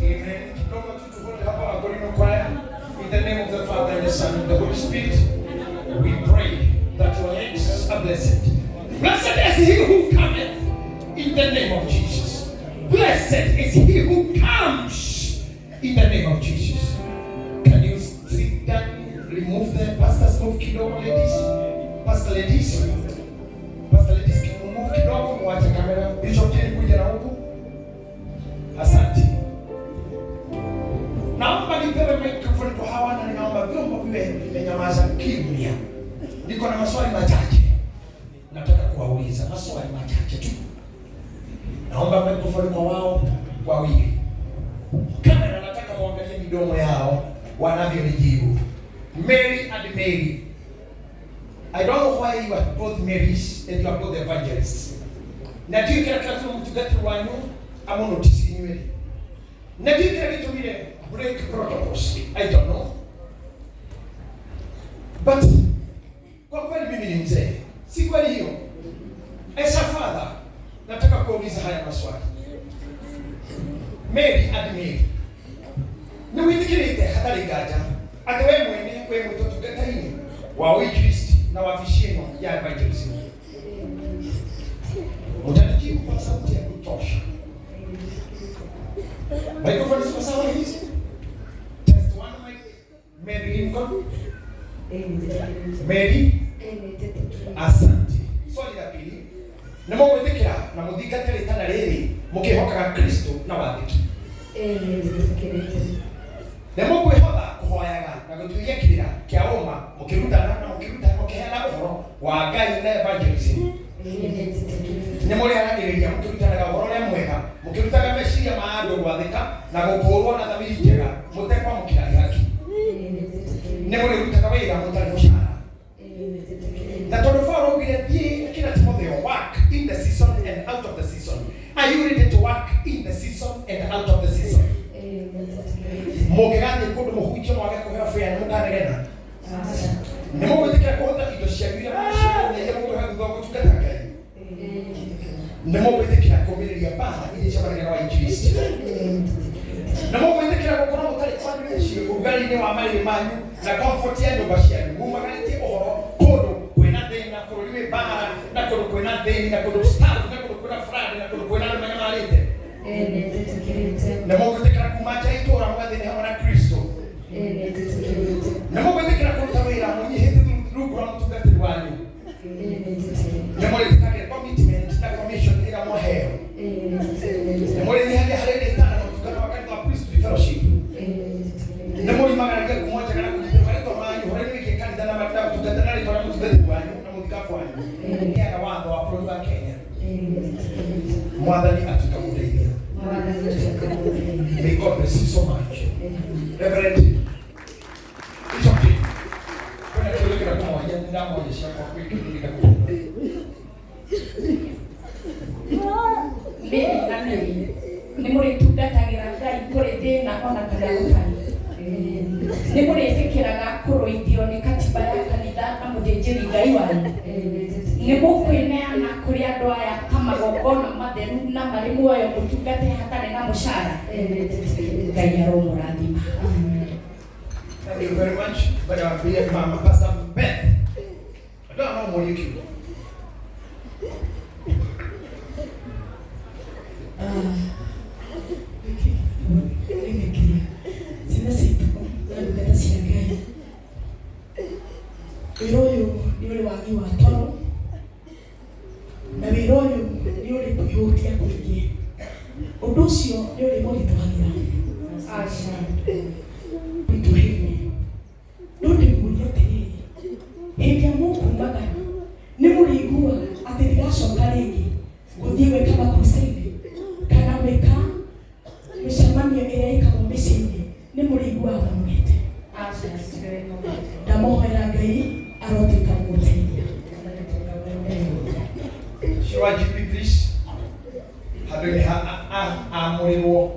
Amen. Kidogo tu tuhold hapa Agorino Choir. In the name of the Father and the Son and the Holy Spirit, we pray that your legs are blessed. Blessed is he who cometh in the name of Jesus. Blessed is he who comes in the name of Jesus. Can you sit down? Remove the pastors, move kidogo, ladies. Pastor ladies. Pastor ladies, move kidogo, mwache kamera. Bishop Jenny kuja na huku. Asante. Naomba nipewe microphone kwa hawa na ninaomba vyombo viwe vimenyamaza kimya. Niko na maswali machache. Nataka kuwauliza maswali machache tu. Naomba microphone kwa wao wawili. Kamera, nataka muangalie midomo yao wanavyonijibu. Mary and Mary. I don't know why you are both Marys and you are both evangelists. Na ndiũ kĩrĩa kĩratũma mũtungatĩri wanyu amũnotice inyuĩ. Na ndiũ kĩrĩa gĩtũmire break protocols. I don't know. But kwa kweli mimi ni mzee. Si kweli hiyo? As a father, nataka kuuliza haya maswali. Mary and Mary. Nĩ wĩtĩkĩrĩte hatarĩ nganja atĩ we mwene wĩ mũtũtungata-inĩ wa ũinjilisti na wabici ĩno ya evangelism. Mtanijibu kwa sauti ya kutosha. Microphone ziko sawa hizi? Test one mic. Mary Lincoln. Mary, asante. Swali la pili. Nĩ mũgwĩtĩkĩra na mũthingate rĩtana rĩrĩ mũkĩhokaga Kristo na wathĩki. Nĩ mũkwĩhotha kũhoyaga na gũtuĩria kĩrĩra kĩa ũma mũkĩrutana na mũkĩruta mũkĩheana ũhoro wa Ngai na evangelism. Nĩ mũrĩaranĩrĩria mũkĩrutanaga ũhoro ũrĩa mwega Na gũkũũrwo na thamiri njega mũtekwamũkĩra ihaki. Nĩ mũrĩrutaga wĩra mũtarĩ mũcara. Na tondũ Paul augire thiĩ akĩra Timotheo, work in the season and out of the season. Are you ready to work in the season and out of the season? Mũngĩgathiĩ kũndũ mũhunjie mwage kũheo fare nĩ mũkanegena? Nĩ mũgwĩtĩkĩra kũhũthĩra indo cianyu iria mũraciona na iria mũkũheo thutha wa gũtungata Ngai? Nĩ mũgwĩtĩkĩra kũmĩrĩria mbara iria icemanagia na wainjilisti? Nĩ mũgwĩtĩkĩra gũkorwo mũtarĩ kwanyu mĩciĩ, ũrugarĩ-inĩ wa marĩrĩ manyu na comfort ya nyũmba cianyu, mumagarĩtie ũhoro kũndũ kwĩna thĩna, bũrũri wĩ mbara, na kũndũ kwĩna thĩni, na kũndũ starve, na kũndũ kwĩna flood, na kũndũ kwĩna andũ manyamarĩte? Nĩ mũgwĩtĩkĩra kuma nja ya itũũra mũgathiĩ hamwe na Kristo? Nĩ mũgwĩtĩkĩra kũruta wĩra mũnyihĩte rungu rwa mũtungatĩri wanyu? Nĩ mũrĩtĩkagĩra commitment na commission ĩrĩa mwaheo? Nĩ mũrĩnyihagia harĩ rĩtana na ũtungata wa kanitha wa Priesthood Fellowship? Nĩ mũrimagaragia ngumo njega na kũnyitĩra marĩtwa manyu ũhoro-inĩ wĩgiĩ kanitha na na ũtungata na rĩtwa rĩa mũtungatĩri wanyu na mũthikabu wanyu nĩaga watho wa bũrũri wa Kenya? Mwathani atuĩka mũteithia. May God bless you so much. Reverend, it's okay. Kwĩna kĩũria kĩrĩa kũmoria, nĩndamoria ciakwa kwĩ kĩũria kĩrĩa kũmoria. Mĩri na mĩri nĩ mũrĩtungatagĩra Ngai kũrĩ thĩna ona kana gũtarĩ. Nĩ mũrĩtĩkĩraga kũrũithio nĩ katiba ya kanitha na mũthĩnjĩri Ngai wanyu. Nĩ mũkwĩneana kũrĩ andũ aya ta magongona matheru na marĩ muoyo mũtungate hatarĩ na mũcara. Ngai aromũrathima. Thank you very much. But I'll Mama Pastor Beth. I don't know more you. Ciana citũ na ndungata cia Ngai, wĩra ũyũ nĩ ũrĩ wagi wa toro na wĩra ũyũ nĩ ũrĩ kwĩhũtia kũingĩ. Ũndũ ũcio nĩ ũrĩ mũritũhagĩra ritũhĩire. No ndĩmũrie atĩrĩrĩ, hĩndĩ ĩrĩa mũkumagara nĩ mũrĩiguaga atĩ ndigacoka rĩngĩ gũthiĩ gwĩka makrusade kana gwĩka mĩcemanio ĩrĩa ĩkagwo mĩciĩ-inĩ? Nĩ mũrĩiguaga mũnogete? Ndamũhoera Ngai arotuĩka mũgũteithia. Shua GP please. Handũ-inĩ ha amũrĩrwo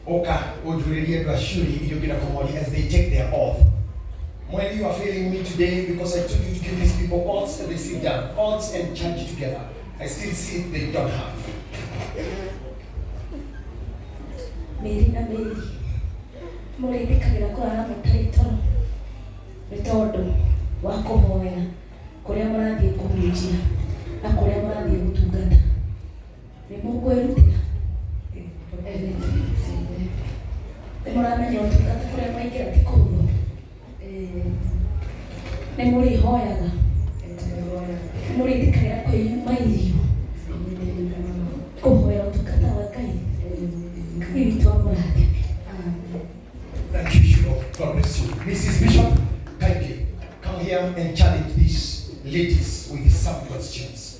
ũka ũnjũrĩrie andũ acio iria ũngĩenda kũmoria as they take their oath. When you are failing me today because I told you to give these people oaths and they sit down, oaths and charge together. I still see they don't have. Mĩri na mĩri mũrĩthikagĩra kũrara mũtarĩ toro nĩ tondũ wa kũhoera kũrĩa mũrathiĩ kũhunjia na kũrĩa mũrathiĩ gũtungata. Nĩ mũkwĩrutĩra? Nĩ mũramenya ũtungata kũrĩa mwaingĩra ti kũhũthũ? Nĩ mũrĩhoyaga? Nĩ mũrĩtĩkagĩra kwĩyuma irio kũhoera ũtungata wa Ngai? Ngai witũ amũrathime. Thank you, Shiro. God bless you. Mrs. Bishop, kindly come here and challenge these ladies with some questions.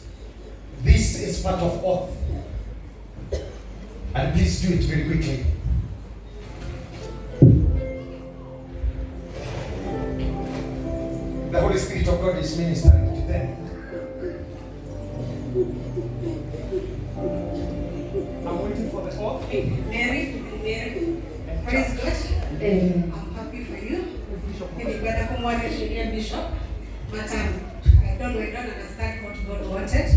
This is part of oath. And please do it very quickly. The Holy Spirit of God is ministering to them. I'm waiting for the oath. Mary, Mary, praise God. I'm happy for you. Nilikwenda kumwarĩria Bishop Matano. I don't know, I don't understand what God wanted.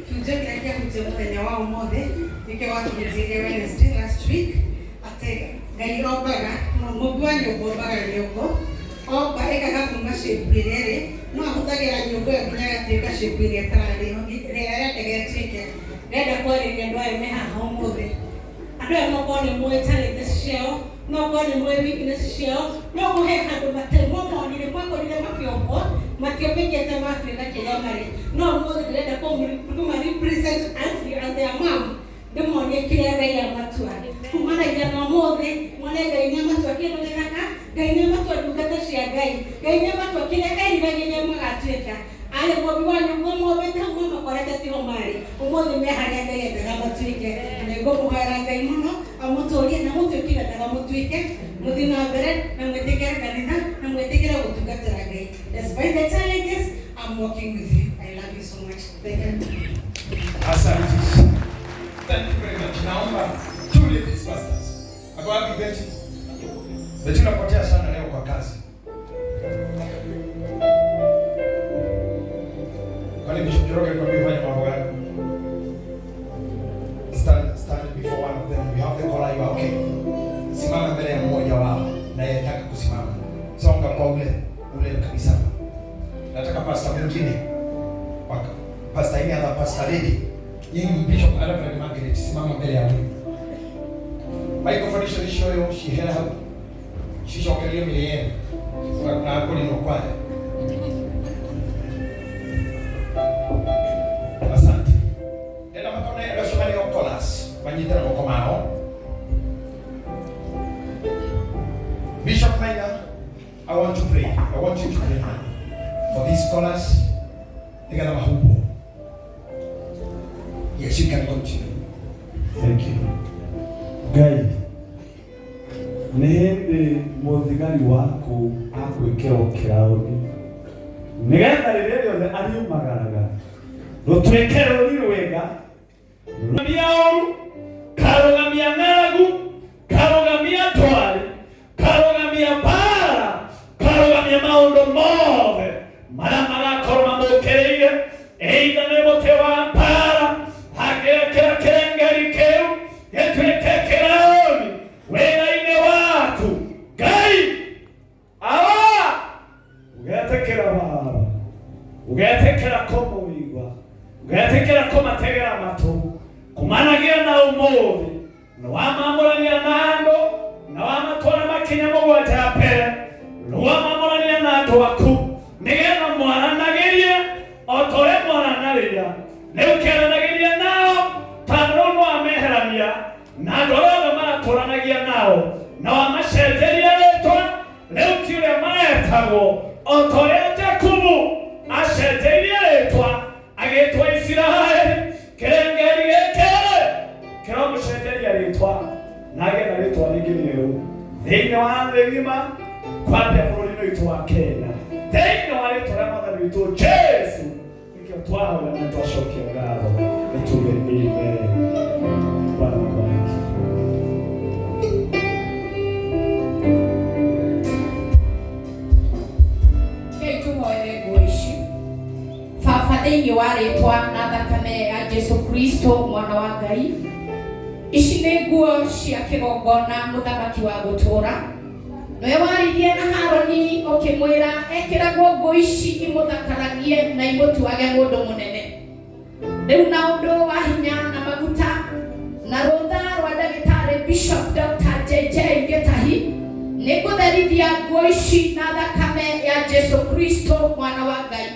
Kiujo kĩrĩa kĩahunjia mũthenya wa ũmũthĩ nĩkĩo wakĩhunjirie Wednesday last week atĩ Ngai ombaga mũmbi wa nyũngũ, ombaga nyũngũ, omba ĩkaga kuma shape ĩrĩa ĩrĩ, no ahũthagĩra nyũngũ ĩyo nginya ĩgatuĩka shape ĩrĩa ĩtararĩ ho ĩrĩa arendaga ĩtuĩke. Ndĩrenda kwarĩria andũ aya me haha ũmũthĩ. Andũ aya no korwo nĩ moĩ talent ciao, no korwo nĩ moĩ weakness ciao, no korwo he handũ mwamonire, mwakorire makĩombwo, matiũmbĩkĩte matuĩka kĩrĩa marĩ. No ũmũthĩ ndĩrenda kũma represent as their mom, ndĩmonie kĩrĩa Ngai amatua kumanagia na ũmũthĩ. Mwone Ngai nĩ amatua kĩndũ gĩthaka, Ngai nĩ amatua ndungata cia Ngai, Ngai nĩ amatua kĩrĩa eriragĩria magatuĩka. Arĩ mũmbi wa nyũngũ mombĩte hau mamakorete tiho marĩ, ũmũthĩ me harĩa Ngai endaga matuĩke. May Nĩngũmũhoera Ngai mũno amũtũrie na mũtuĩke endaga mũtuĩke mũthiĩ na mbere na mwĩtĩkĩre kanitha na mwĩtĩkĩre gũtungatĩra Ngai. Despite the challenges, I'm walking with you. I love you so much. Thank you. Asante. Thank you very much. Naomba two ladies pastors. Ako wapi Betty? Betty unapotea sana leo kwa kazi. Kwani Bishop Njoroge alikwambia ufanye mambo gani? Stand before one of them. You have the collar, you are okay. Simama mbele ya mmoja wao na yeye anataka kusimama. Songa kwa ule ule kabisa. Nataka pastor mwingine. Pastor ini other pastor lady. Hii ni Bishop Reverend Margaret, simama mbele ya huyu. Microphone icio nicio cihere hau. Cicokerie mĩrĩ yenu. Na kũrinwo kwaya. Asante. Ndĩrenda makone andũ acio marĩ o chorus, manyite na moko mao. Bishop Maina, I want to pray. I want you to pray now for these scholars. Nĩgetha mahumbwo. Yes, you can continue. Thank you. Ngai nĩ hĩndĩ mũthigari waku agwĩkĩrwo kĩraũni nĩgetha rĩrĩa rĩothe ariumagaraga rũtuĩke rũri rwega rũgamia ũru karũgamia ng'aragu karũgamia ndwari karũgamia mbara karũgamia maũndũ mothe marĩa magakorwo mamũkĩrĩire either nĩ mũtĩ wa mbara agĩkĩra kĩrengeri kĩu gĩtuĩke kĩraũni wĩra-inĩ waku Ngai awa ũgetĩkĩra baba ũgetĩkĩra kũmũigua ũgetĩkĩra kũmategera matũ kũmanagia na ũmũthĩ na wamamũrania na andũ na wamatwara makinya mũgwanja mbere na wamamũrania na andũ aku nĩgetha mwaranagĩrie o ta ũrĩa mwaranagĩria rĩu kĩaranagĩria nao tondũ rĩu nĩwameherania na andũ arĩa othe maratũranagia nao na wamacenjeria rĩtwa rĩu ti ũrĩa maretagwo o ta ũrĩa Jakubu acenjeirie rĩtwa agĩtwa Isiraeli kĩrengeri gĩkĩ kĩramũcenjeria rĩtwa na agĩe na rĩtwa rĩngĩ rĩerũ thĩinĩ wa thĩ ng'ima kwambia bũrũri-inĩ witũ wa Kenya thĩinĩ wa rĩtwa rĩa mwathani witũ Jesu nĩkĩo twahoya na twacokia ngatho nĩtuge amen. Bwana akubariki. Rekei tũhoere nguo ici. Baba thĩinĩ wa rĩtwa na thakame ya Jesu Kristo mwana wa Ngai, ici nĩ nguo cia kĩgongona mũthamaki wa gũtũũra. Nĩwe waririe na Haroni ũkĩmwĩra ekĩragwo nguo ici imũthakaragie na imũtuage mũndũ mũnene. Rĩu na ũndũ wa hinya na maguta na rũtha rwa ndagĩtarĩ Bishop Dr. JJ Gĩtahi nĩngũtherithia nguo ici na thakame ya Jesu Kristo mwana wa Ngai.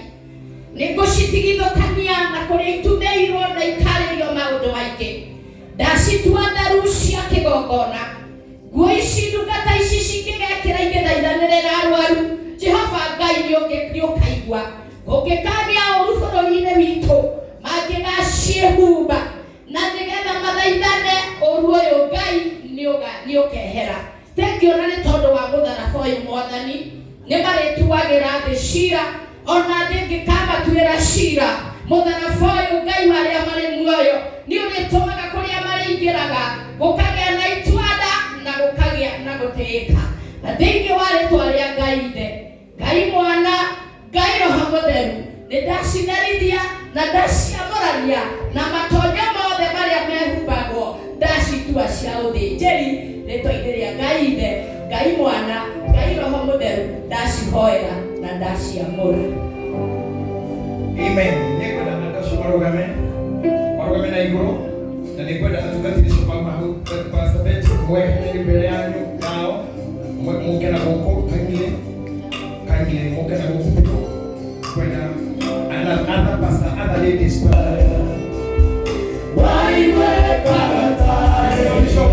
Nĩngũcitigithũkania na kũrĩa itumĩirwo na ikarĩrio maũndũ maingĩ. Ndacitua theru cia kĩgongona. Nguo ici ndungata ici cingĩgekĩra igĩthaithanĩrĩra arwaru, Jehova Ngai nĩũkaigua. Kũngĩkagĩa ũru bũrũri-inĩ witũ, mangĩgaciĩhumba na nĩgetha mathaithane ũru ũyũ Ngai nĩũkehera. Thengiũ na nĩ tondũ wa mũtharaba ũyũ Mwathani, nĩmarĩtuagĩra thĩ cira, ona thĩ ĩngĩkamatuĩra cira, mũtharaba ũyũ Ngai wa arĩa marĩ muoyo nĩũrĩtũmaga kũrĩa marĩingĩraga gũkagĩa na ituanda na gũkagĩa na gũtĩĩka. Na thĩinĩ wa rĩtwa rĩa Ngai Ithe, Ngai Mwana, Ngai Roho Mũtheru, nĩndacitherithia na ndaciamũrania na matonyo mothe marĩa mehumbagwo ndacitua cia ũthĩnjĩri rĩtwa-inĩ rĩa Ngai Ithe, Ngai Mwana, Ngai Roho Mũtheru, ndacihoera na ndaciamũra. Amen. Nĩngwenda andũ acio marũgame marũgame na igũrũ na nĩngwenda atungatĩri acio mauma hau Pastor Betty mwehere mbere yanyu yao mũke na gũkũ kindly kindly mũke na gũkũ biũ kwenda other pastor other ladies. Bishop.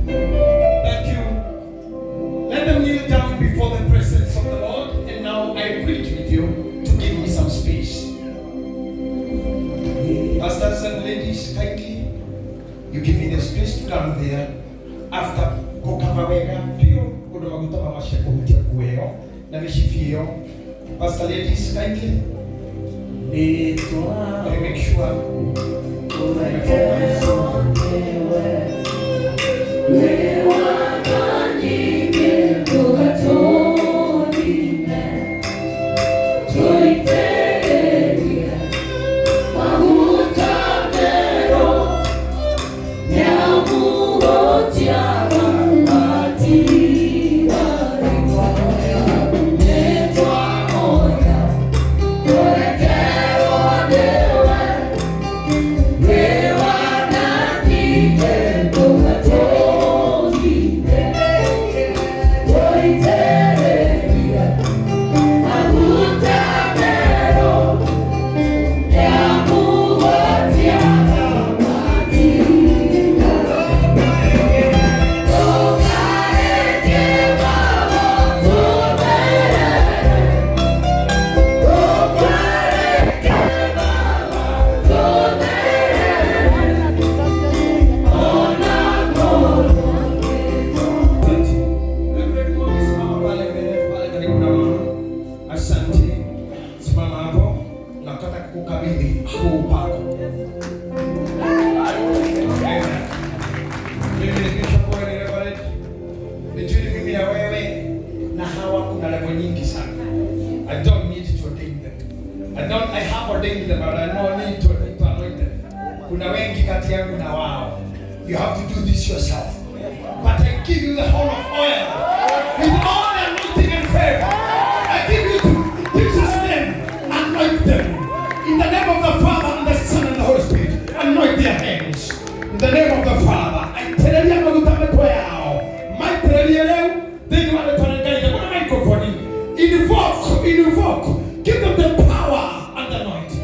Thank you. Let them kneel down before the presence of the Lord. And now I plead with you to give me some space. Pastors and ladies, kindly, you give me the space to come there after gukava wega piũ ũndũ maguta ma macia kũhutia nguo ĩyo na mĩcibi ĩyo. Pastor ladies, kindly, I make sure Simama pale mbele pale karibu na mama. Asante. Simama hapo. Nataka kukukabidhi huu upako. Amen. Mimi ni Bishop Owen Reverend. Between mimi na wewe na hawa kuna level nyingi sana. I don't need to ordain them. I don't I have ordained them but I don't need to anoint them. Kuna wengi kati yangu na wao. You have to do this yourself. But I give you the horn of oil with all the anointing and favor. I give you to in Jesus' name. Anoint them. In the name of the Father and the Son and the Holy Spirit. Anoint their hands. In the name of the Father. Aitĩrĩria maguta mĩtwe yao. Maitĩrĩrie rĩu thĩinĩ wa rĩtwa rĩa Ngai. Kuna microphone. Invoke, invoke. Give them the power and the anointing.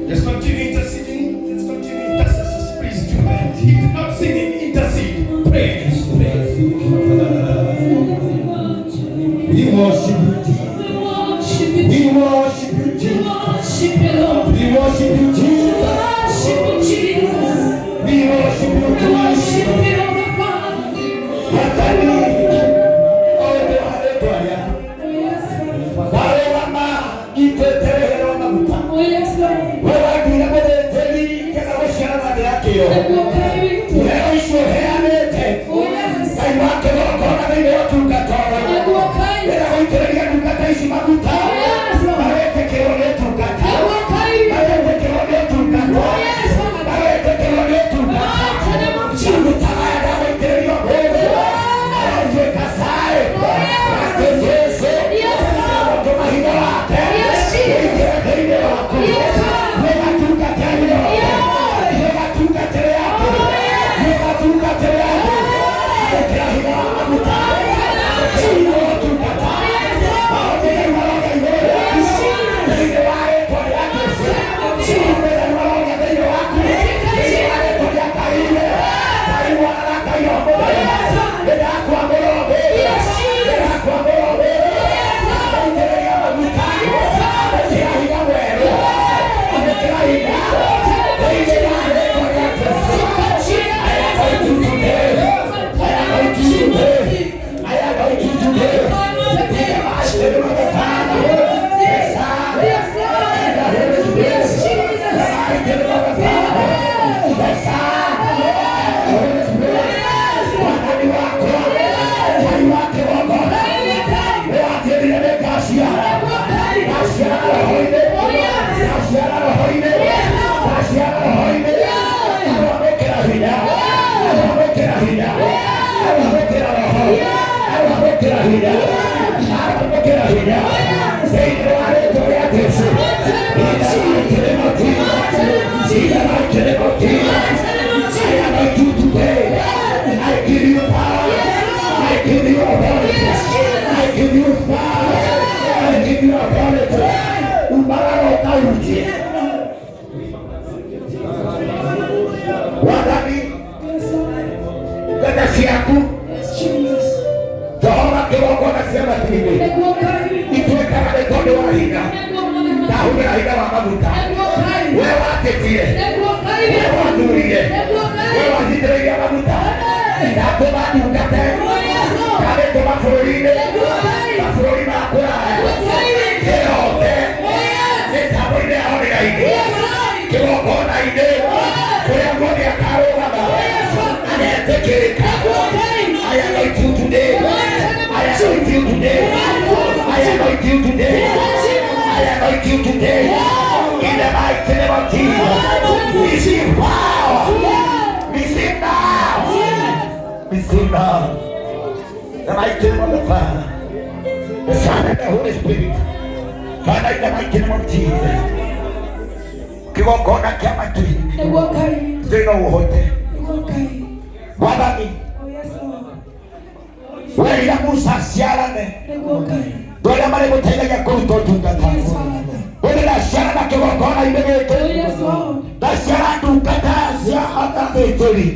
Let's continue interceding. Let's continue intercessions. Please do that. If not singing, intercede. Pray. Pray. We worship you, Jesus. We worship you, Jesus. We worship you, Jesus. We worship you, Jesus. Wathani, othe warĩtwa rĩaku. Warũgama itĩtĩrĩrwo maguta. We wagire mũthĩnjĩri kega gũciara na thĩ ya kĩroho. Iheo icio ũheanĩte. Ngai wa kĩgongona thĩinĩ wa ũtungata ũyũ. Ĩra gũitĩrĩria ndungata ici maguta. Maretĩkĩrwo nĩ ũtungata. Maretĩkĩrwo nĩ ũtungata. Maretĩkĩrwo nĩ ũtungata. Maguta maya ndagũitĩrĩrio ũmũthĩ. Maratuĩka caĩ. Nake Jesũ. Gũtũma hinya wake. Ũingĩre thĩinĩ waku. Nĩgatungatĩre yothe. Nĩgatungatĩre yaku. Nĩgatungatĩre yaku. Ĩkĩra hinya wa maguta. Ĩkĩra hinya wa ũtungata. Maũndũ maroga igũrũ rĩaku. Thĩinĩ wa rĩtwa rĩa Jesũ. Mwathani maroga thĩinĩ waku. Thĩinĩ wa rĩtwa rĩa Ngai Ithe, Ngai Mwana na Ngai Roho Mũtheru. Nĩndakwamũra ũmũthĩ. Nĩndakwamũra ũmũthĩ. Ndaitĩrĩria maguta. Ĩkĩra hinya mwerũ. Amũkĩra hinya. Thĩinĩ wa rĩtwa rĩa Jesũ. I am going to today. I am going to today. I am going to give you authority. I give you power. I give you authority. Umagara ũkahunjie. Wathani ngata ciaku Jehova kĩgongona cia matu-inĩ ituĩkaga nĩ tondũ wa hinya ndahũthĩra hinya wa maguta we watĩtire we wathurire we wacitĩrĩirie maguta ndatũma ndungate ndagĩtũma bũrũri-inĩ mabũrũri ma kũraya thĩ yothe mĩtambo-inĩ ya online kĩgongona-inĩ kũrĩa guothe akarũgama agetĩkĩrĩka. I anoint you today. I anoint you today. I anoint you today. I anoint you today. In the mighty name of Jesus. Receive power. Receive now. Receive now. The mighty name of the Father, the Son, and the Holy Spirit. Father, in the mighty name of Jesus. Kigongona kĩa matu-inĩ thĩna ũhote Mwathani werira Musa aciarane andũ arĩa marĩmũteithagia kũruta ũtungata ũrĩ ndaciarana kĩgongona-inĩ gĩkĩ ndaciara ndungata cia athĩnjĩri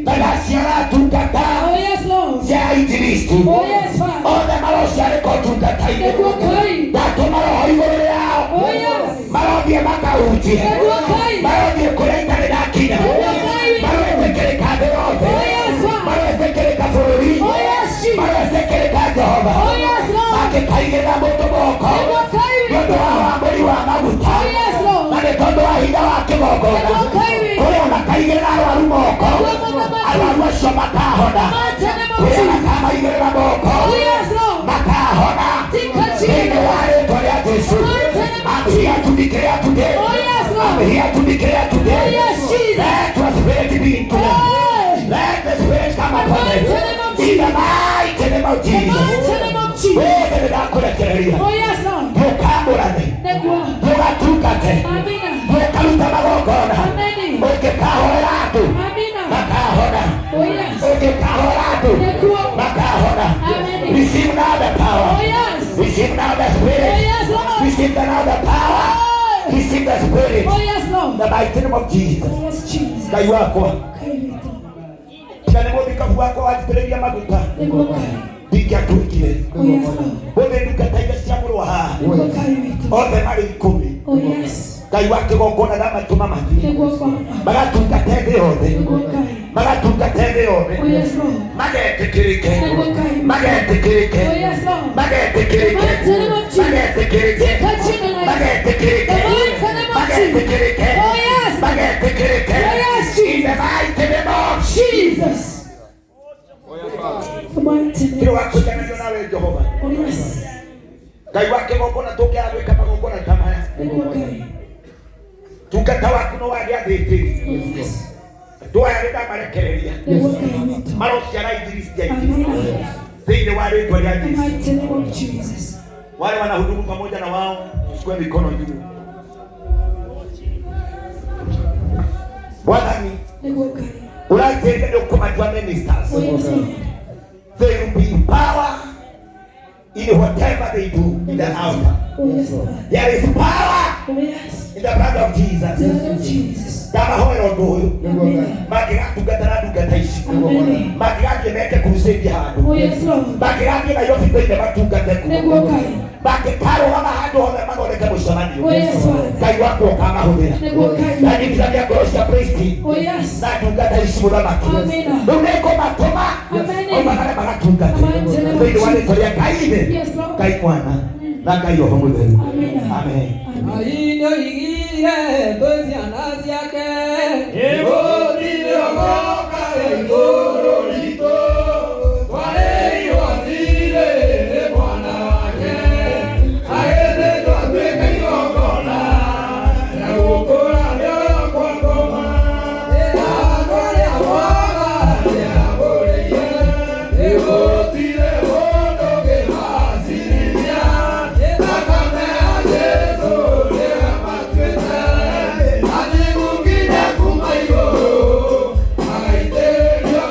na ndaciara ndungata cia injilisti othe marociarĩka ũtungata-inĩ ndatũma roho igũrũ rĩao marothiĩ makahunjie marothiĩ kũrĩa itarĩ ndakinya maroetĩkĩrĩka thĩ yothe maroetĩkĩrĩka bũrũri maroetĩkĩrĩka Jehova makĩkaigĩrĩra mũndũ moko nĩ ũndũ wa wamũri wa maguta na nĩ tondũ wa hinya wa kĩgongona kũrĩa makaigĩrĩra arwaru moko arwaru acio makahona kũrĩa makamaigĩrĩra moko makahona thĩinĩ wa rĩtwa rĩa Jesũ. I'm here to declare today. I'm here to declare today. Let the Spirit be into them. Let the Spirit come upon them. In the mighty name of Jesus. Wothe nĩndakũrekereria ndũkamũrane ndũgatungate ndũkaruta magongona ũngĩkahorera andũ makahona ũngĩkahorera andũ makahona. Receive now the power. Receive now the Spirit. Receive now the power. Receive the Spirit. The mighty name of Jesus. Ngai wakwa tiga nĩ mũthikabu wakwa wanjitĩrĩria maguta ndingĩatuĩkire ũthĩ ndungata iria ciamũrwo haha othe marĩ ikũmi Ngai wa kĩgongona ndamatũma mathiĩ magatungate thĩ yothe magatungate thĩ yothe magetĩkĩrĩke magetĩkĩrĩke magetĩkĩrĩke magetĩkĩrĩke magetĩkĩrĩke magetĩkĩrĩke magetĩkĩrĩke in the mighty name of Jesus. Kĩrĩ wa kũigananio nawe Jehova Ngai wa kĩgongona tũngĩaga gwĩka magongona ta maya tungata waku no wagĩa athĩnjĩri andũ aya nĩ ndamarekereria marociara injilisti aingĩ thĩinĩ wa rĩtwa rĩa Jesũ. Wale wanahudumu pamoja na wao chukue mikono juu. Bwana ũraitĩrĩria nĩ ũkũmatua ministers. They will be power in whatever they do in the altar. There is power in the blood of Jesus. Ndamahoera ũndũ ũyũ mangĩgatungata na ndungata ici mangĩgathiĩ meke crusade handũ mangĩgathiĩ Nairobi thĩinĩ matungate kuo mangĩkarũgama handũ hothe mathondeke mũcemanio Ngai wakwa ũkamahũthĩra ndanyitithania ngoro cia praise team na ndungata ici mũthamaki rĩu nĩngũmatũma oimagare magatungate thĩinĩ wa rĩtwa rĩa Ngai Ithe Ngai Mwana na Ngai Roho Mũtheru. Amen. Nĩoigire twĩ ciana ciake gũtirĩ ũgoka igũrũ ritũ twarĩirwo thirĩ nĩ mwana wake agĩthĩnjwo atuĩke igongona na gũkũra mĩoyo kwa ngoma andũ arĩa mwaga nĩamũrĩire gũtirĩ mũndũ ũngĩmacirithia thakame ya Jesũ nĩamatuĩte athigu nginya kuma igũrũ magaitĩrĩrio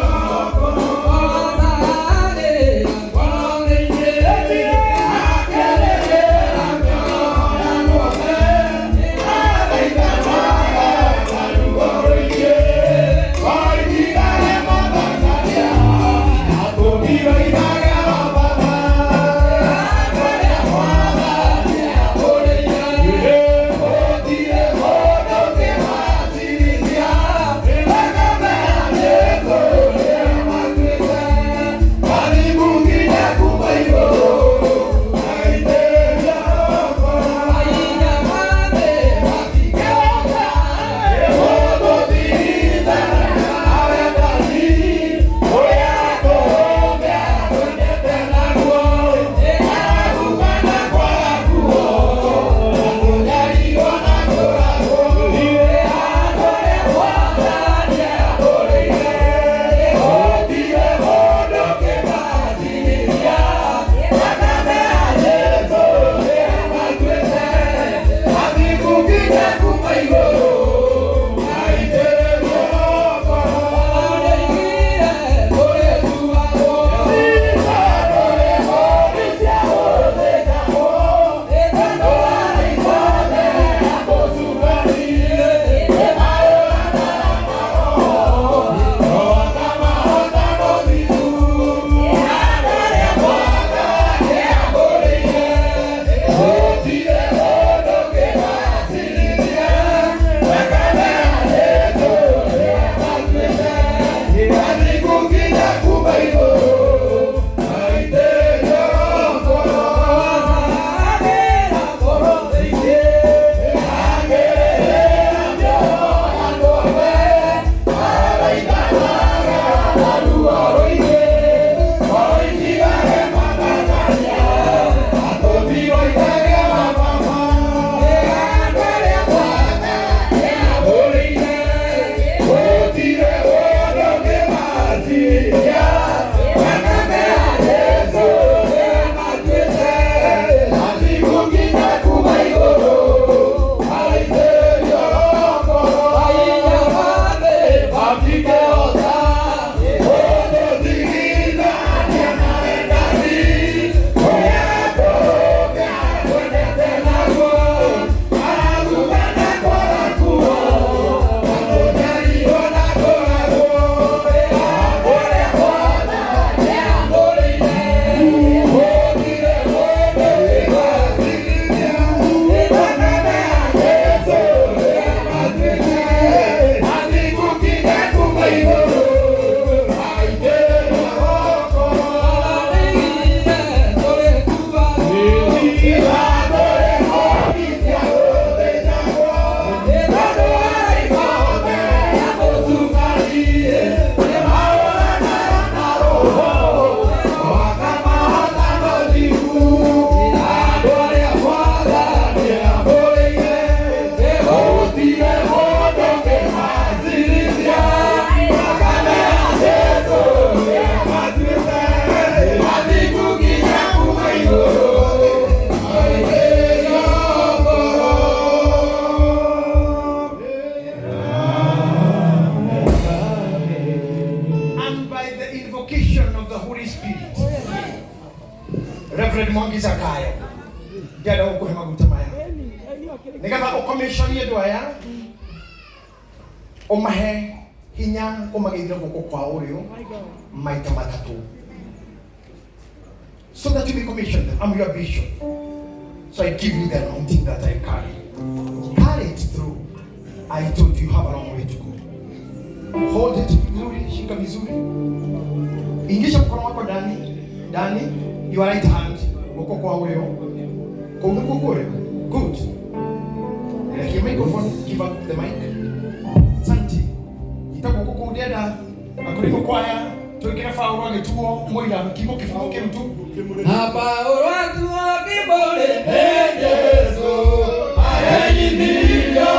invocation of the Holy Spirit. Reverend Mwangi Zakayo, ndĩrenda gũkũhe maguta maya nĩgetha ũkomĩconie andũ aya, ũmahe hinya, ũmageithie guoko kwa ũrĩo maita matatũ, so that you may commission them. I'm your bishop, so I give you the anointing that I carry. Carry it through. I told you, you have a long way to go. Hold it vizuri, shika vizuri, ingisha mkono wako ndani ndani, your right hand, guoko kwa ũrĩo, kũu nĩkuo kwa ũrĩo. Good. Rekia microphone, give up the mic. Asante. Ita guoko kũu ndĩrenda akũrĩmũ kwaya twĩkĩre Paũlũ agĩtuo mũira kiugo kĩbaũ kĩu tu. Na Paulo atuo kĩbũrĩ nĩ Jesũ, arenyithirio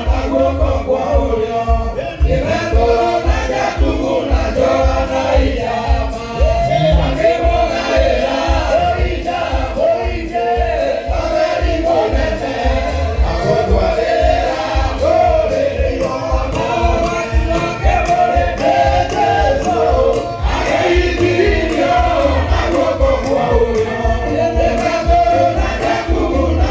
na guoko kwa ũrĩo, nĩ Petero na Jakubu na Johana iyama, akĩmũgaĩra hinya mũingĩ na wendi mũnene, akũtwarĩrĩra ndũrĩrĩ igongona. Atuo kĩbũrĩ nĩ Jesũ, ageithirio na guoko kwa ũrĩo, nĩ Petero na Jakubu na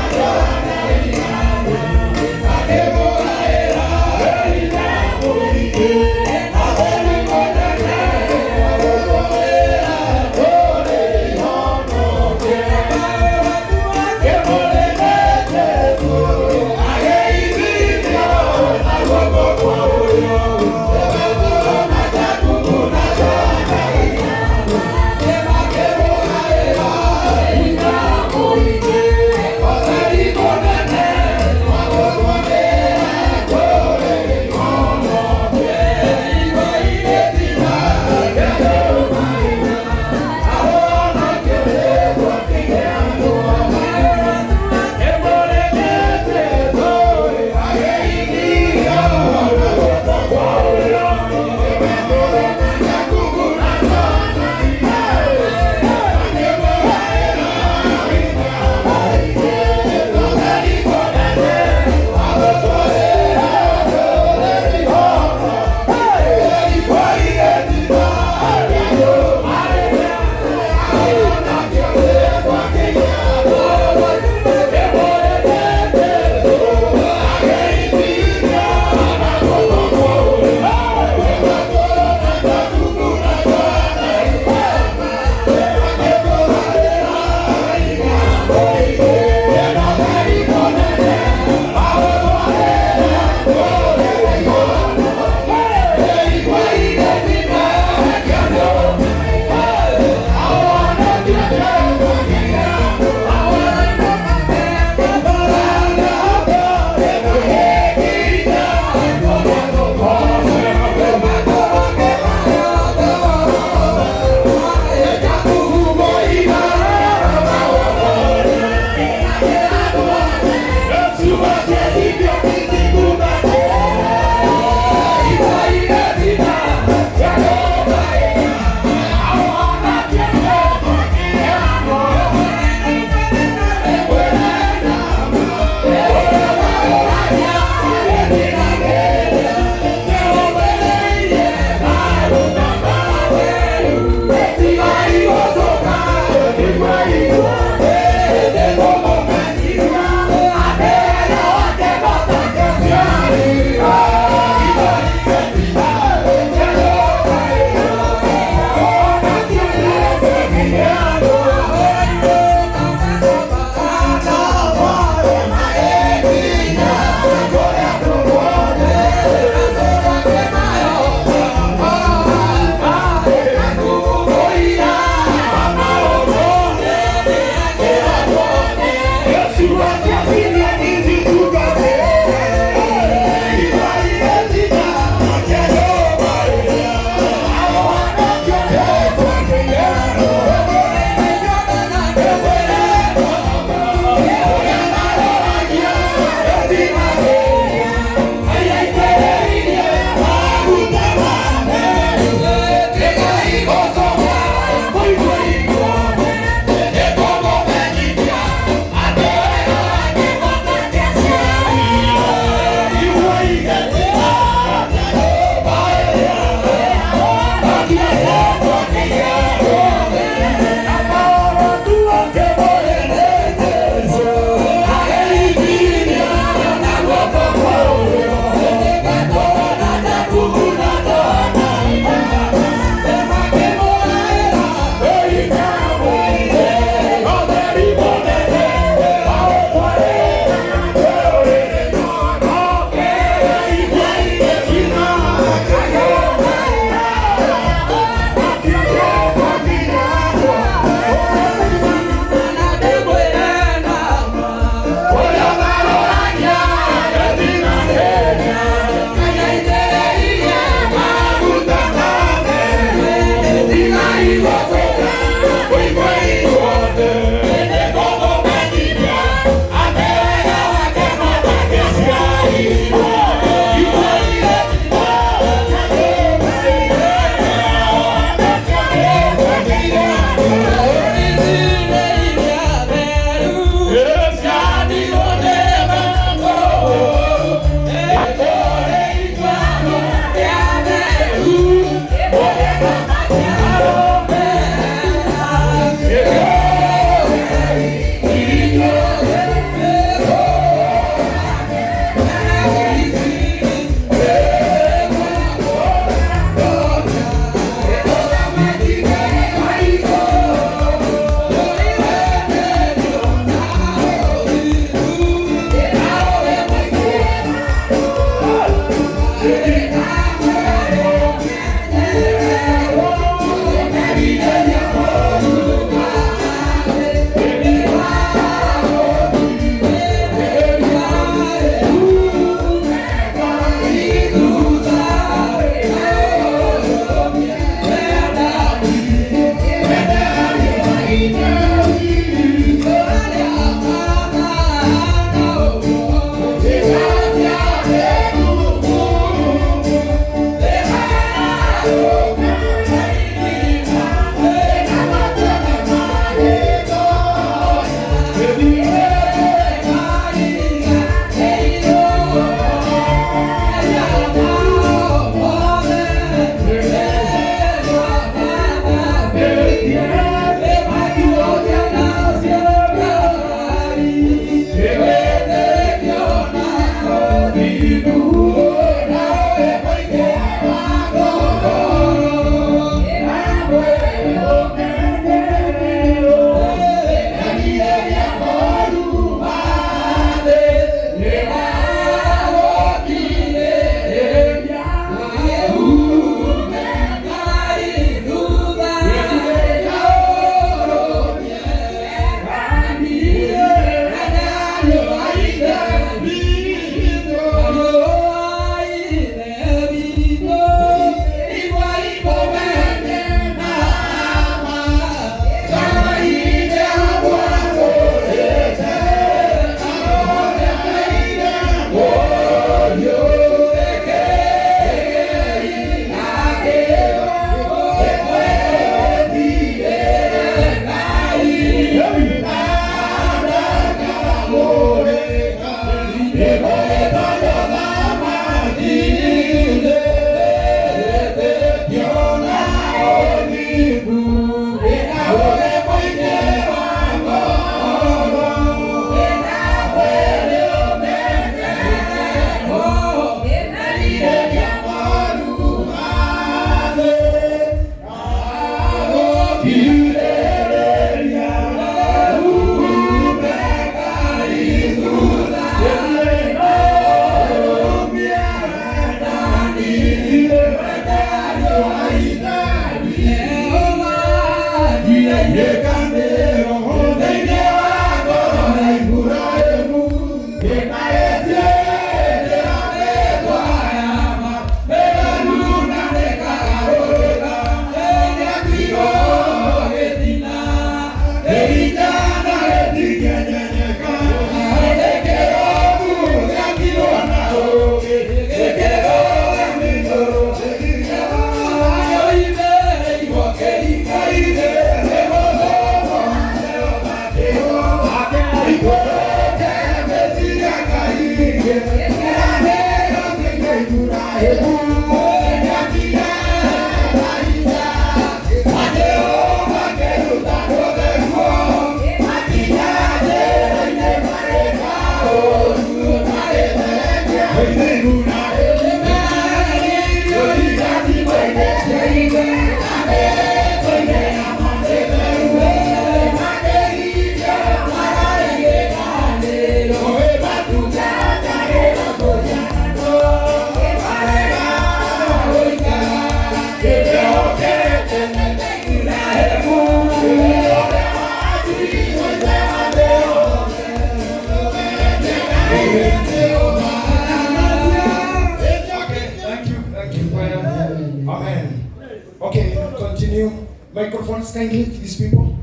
Microphones kindly to these people.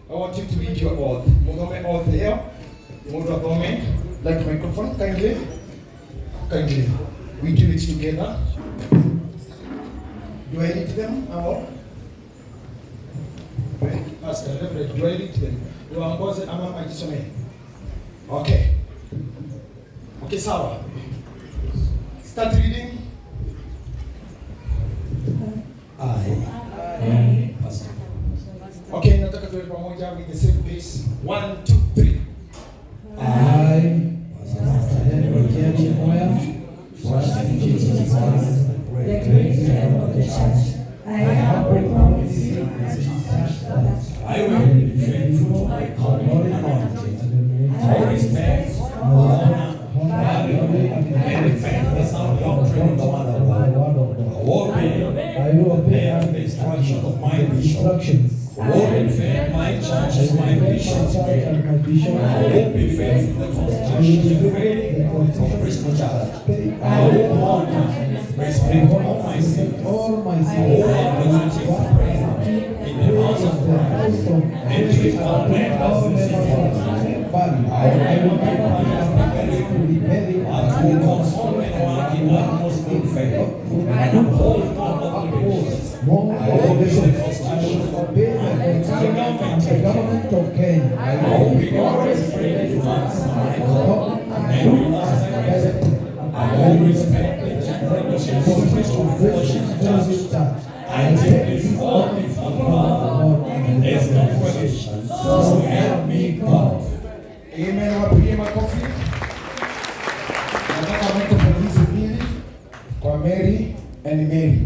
I want you to read your oath. Muthome oath here. Mundu athome. Like microphone kindly. Kindly. We do it together. Do I read them or? Pastor, Reverend, do I read them? Niwaongoze ama ajisomee? Okay. Okay, sawa. Start reading. I, Pastor. Okay, nataka tuwe pamoja with the same pace. 1, 2, 3. I, Pastor Henry Otieno Moya, trust in Jesus Christ, the great head of the church. I humbly promise you that I will be faithful to my calling and anointing. I respect, honor, value, and defend the sound doctrine of the Word of God. I will obey the instructions of my bishop. I will defend my church and my bishop's faith. I will be faithful to the constitution and faith of Christian Church. I will honor and respect all my sins. I will work as a chief prayer in the house of Christ and treat all members with same. I will never be part of rebellion, but will console and work in utmost good faith and uphold all obligations. I will obey the constitution and the government of Kenya. I will be always ready to answer my call and do as directed. I will respect the general leadership of Christian Fellowship Church. I take this oath before God and this congregation. So help me God. Amen. Wapigie makofi. Nataka microphone hizi mbili kwa Mary and Mary.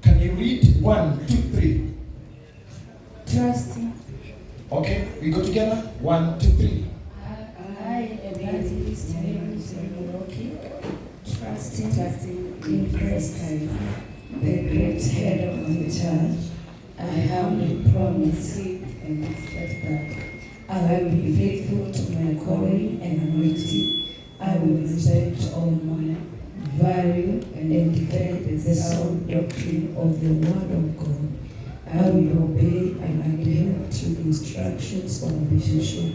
Can you read? 1, 2, 3. Trusting. Okay, we go together. 1, 2, 3. I, Evangelist Mary Muroki, trusting in Christ, the great head of the church, I humbly promise and expect that I will be faithful to my calling and anointing. I will respect all my value and defend the sound doctrine of the Word of God. I will obey and adhere to instructions of the bishop.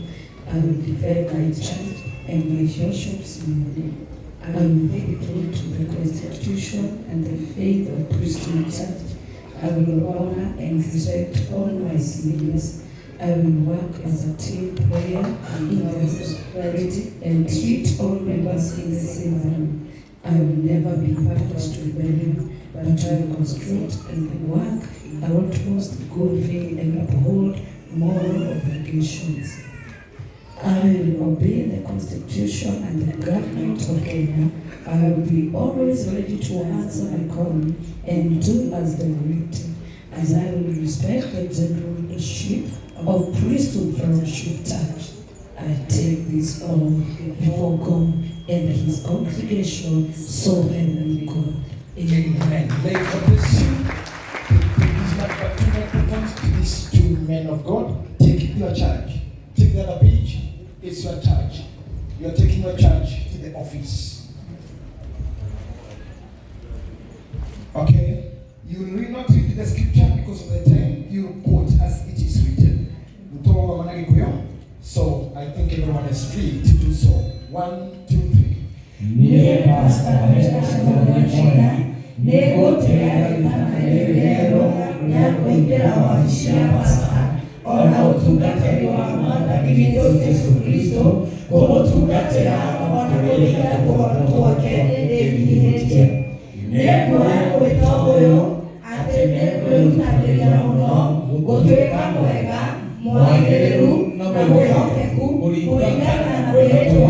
I will defend my church and my bishop's money. I am faithful to the constitution and the faith of Christian Church. I will honor and respect all my seniors. I will work as a team player in the society and treat all members in the same manner. I will never be part to rebellion, but I will construct and work utmost good faith and uphold moral obligations. I will obey the constitution and the government of Kenya. I will be always ready to answer my calling and do as directed, as I will respect the general leadership of Priesthood Fellowship Church. I take this oath before God and his congregation, so help me God. Amen. Amen. May God bless you. These two microphones to these two men of God. Take your charge. Take the other page. It's your charge. You are taking your charge to the office. Okay? You will not read the scripture because of the time. You quote as it is written. So I think everyone is free to do so. 1, 2, 3. Ona utungatĩri wa Mwathani witũ Jesũ Kristo kũmũtungatĩra ona kũringa tũhoro twake ndĩnyiihĩtie. Nĩnguoya mwĩto ũyũ atĩ nĩngwĩrutanĩria mũno gũtuĩka mwega, mwagĩrĩru na mwĩhokeku kũringana na mwĩhĩtwa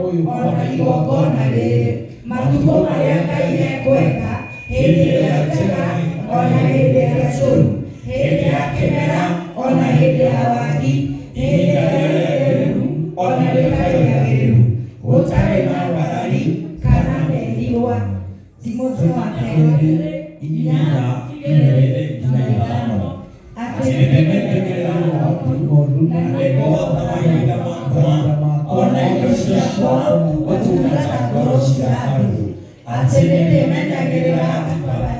ũyũ ona igongona rĩrĩ matukũ marĩa Ngai ekwenda, hĩndĩ ĩrĩa njega ona hĩndĩ ĩrĩa njũru, hĩndĩ ya kĩmera ona hĩndĩ ya wagi, hĩndĩ ĩrĩa rĩagĩrĩru ona rĩtarĩ rĩagĩrĩru, gũtarĩ na ngarari kana mehirwa. Timotheo wa kerĩ 4:2-5 atĩ nĩmenyagĩrĩra ng'ondu na nĩngũhota mahinda makwa ona indo ciakwa gũtungata ngoro cia andũ, atĩ nĩndĩmenyagĩrĩra katiba ya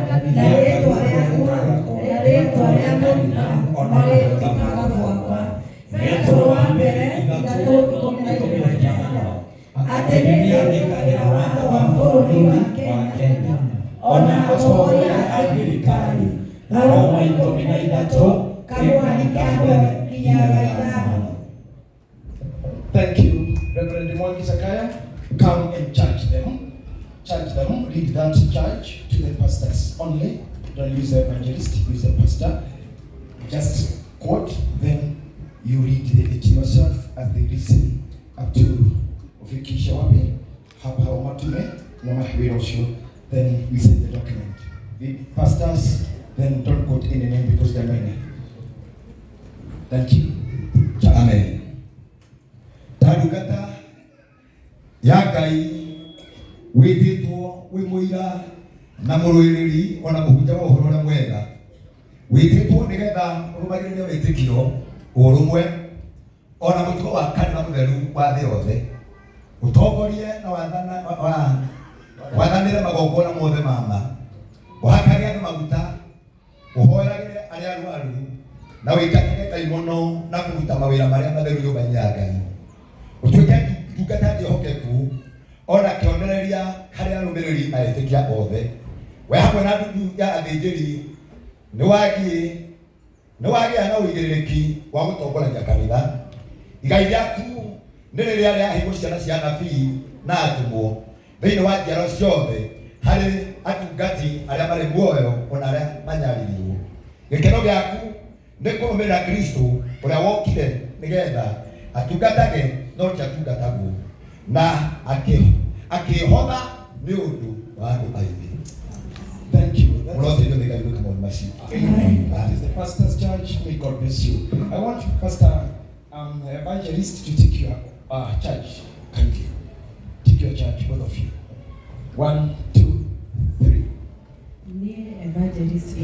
kanitha na rĩĩtwa rĩakwa arĩa kanitha marĩ rũtikaga gwakwa. Petero wa mbere 3:15 atĩ nĩndĩathĩkagĩra watho wa bũrũri wa Kenya ona atongoria a thirikari. Aroma 13 kamũhari ka mbere nginya ga 5. Thank you, Reverend Mwangi Sakaya. Come and charge them. Charge them. Read that charge to the pastors only. Don't use the evangelist, use the pastor. Just quote, then you read it yourself as they listen up to ufikisha wapi hapa umatume na mahwiro ucio. Then we send the document. The pastors, then don't quote any name because there are many. Thank you. Charge. Amen. Ta ndungata ya Ngai wĩtĩtwo wĩ mũira na mũrũĩrĩri ona mũhunjia wa ũhoro ũrĩa mwega, wĩtĩtwo nĩgetha ũrũmagĩrĩre wĩtĩkio, ũrũmwe ona mũtugo wa kanitha mũtheru wa thĩ yothe, ũtongorie na wathanĩre magongona mothe ma ma, ũhakage andũ maguta, ũhoeragĩre arĩa arwaru, na wĩikatage ndaimono na kũruta mawĩra marĩa matheru nyũmba-inĩ ya Ngai, ũtuĩke ndungata njĩhokeku ona kĩonereria harĩ arũmĩrĩri na etĩkia othe. We hamwe na ndundu ya athĩnjĩri nĩ wagĩa na ũigĩrĩrĩki wa gũtongoragia kanitha. Igai rĩaku nĩ rĩrĩa rĩaheirwo ciana cia anabii na atũmwo thĩinĩ wa njiaro ciothe, harĩ atungati arĩa marĩ muoyo ona arĩa manyaririrwo. Gĩkeno gĩaku nĩ kũrũmĩrĩra Kristo ũrĩa wokire nĩgetha atungatage no ti atungatagwo, na akĩhotha nĩ ũndũ wa andũ aingĩ. Thank you. That's Mũroteithio nĩ Ngai gwĩka maũndũ macio. Amen. That is the pastor's charge. May God bless you. I want Pastor Evangelist to take your charge kindly. Take your charge, both of you. One, two, three. Niĩ Evangelist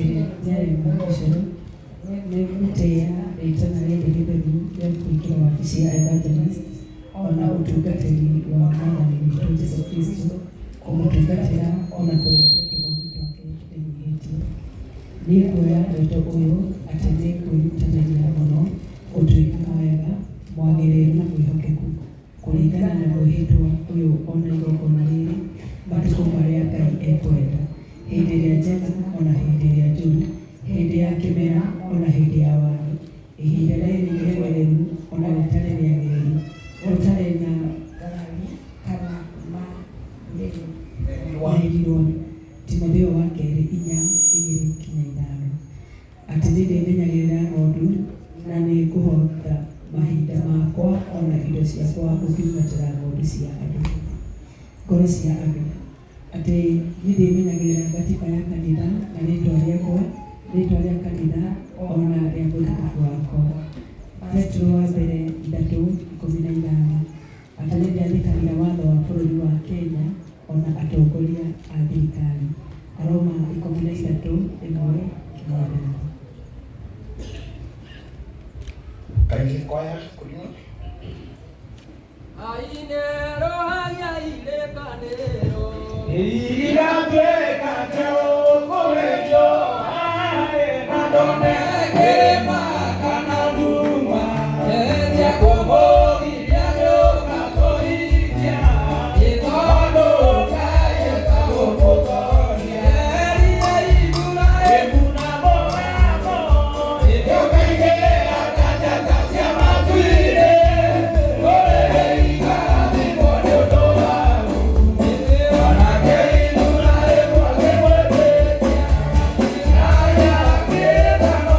Mary Mwakicero nĩ ngũtĩĩa rĩtana rĩrĩ rĩtheru rĩa kũingĩra wabici ya evangelist ona ũtungatĩri wa mwathani witũ Jesu Kristo, kũmũtungatĩra ona kũrĩithia tũgondu twake ndĩnyihĩtie. Niĩ nguoya mwĩto ũyũ atĩ nĩ ngwĩrutanĩria mũno gũtuĩka mwega, mwagĩrĩru na mwĩhokeku kũringana na mwĩhĩtwa ũyũ ona igongona rĩrĩ matukũ marĩa Ngai ekwenda, hĩndĩ ĩrĩa njega ona hĩndĩ ĩrĩa njũru, hĩndĩ ya kĩmera ona hĩndĩ ya wagi, ihinda rĩrĩ rĩagĩrĩru ona rĩtarĩ rĩagĩrĩru, gũtarĩ na ngarari kana merirwo. Timotheo wa kerĩ 4:2-5 atĩ nĩ ndĩmenyagĩrĩra ng'ondu na nĩ ngũhota mahinda makwa ona indo ciakwa gũtungatĩra ng'ondu cia andũ, ngoro cia andũ, atĩ nĩ ndĩmenyagĩrĩra gatiba ya kanitha na rĩtwa rĩakwa, rĩtwa rĩa kanitha ona rĩa mwĩhokeku wakwa. Petero wa mbere 3:15 atĩ nĩ ndĩathĩkagĩra watho wa bũrũri wa Kenya ona atongoria a thirikari. Aroma 13:1-5. Kindly choir, could you? Ainero haya irekanero. Iratuĩka tũkũrĩrio harĩ na ndone kĩrĩma kana nduma Eria kũmũgiria nĩũka kũhikia nĩ tondũ Ngai etagũmũtoria. Eria Iburahĩmu na mũgambo nĩũkaigĩra ta njata cia matu-inĩ, kũrĩ irathimo nĩ ũndũ waku. Onake Iburahĩmu akĩmwĩtĩkia, Ngai akĩĩta no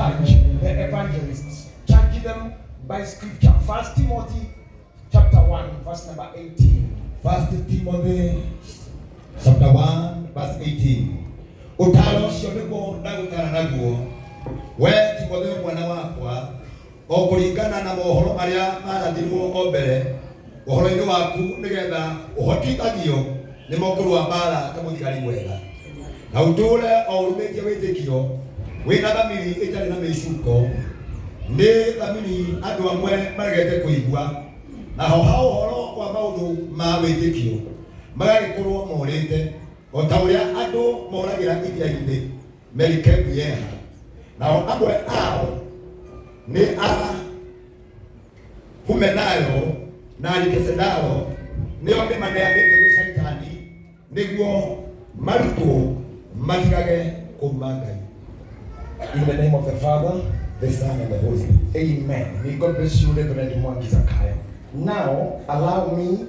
Charge the evangelists. Charge them by scripture. First Timothy chapter 1, verse number 18. First Timothy chapter 1 verse 18. Ũtaaro ũcio nĩguo ndagũtaara naguo we Timotheo mwana wakwa o kũringana na mohoro marĩa marathirwo o mbere ũhoro-inĩ waku nĩgetha ũhotithagio nĩmo kũrũa mbaara ta mũthigari mwega na ũtũũre o ũrũmĩtie wĩtĩkio wĩna thamiri ĩtarĩ na mĩcuko nĩ thamiri andũ amwe maregete kũigua naho ha ũhoro wa maũndũ ma wĩtĩkio magagĩkorwo morĩte o ta ũrĩa andũ moragĩra iria-inĩ merikebu yeha nao amwe ao nĩ a Humenayo na Alekisandaro nĩo ndĩmaneanĩte gwĩ Shaitani nĩguo marutwo matigage kũruma Ngai. In the name of the Father, The Son and the Holy Spirit. Amen. May God bless you, Reverend Mwangi Zakayo. Now, allow me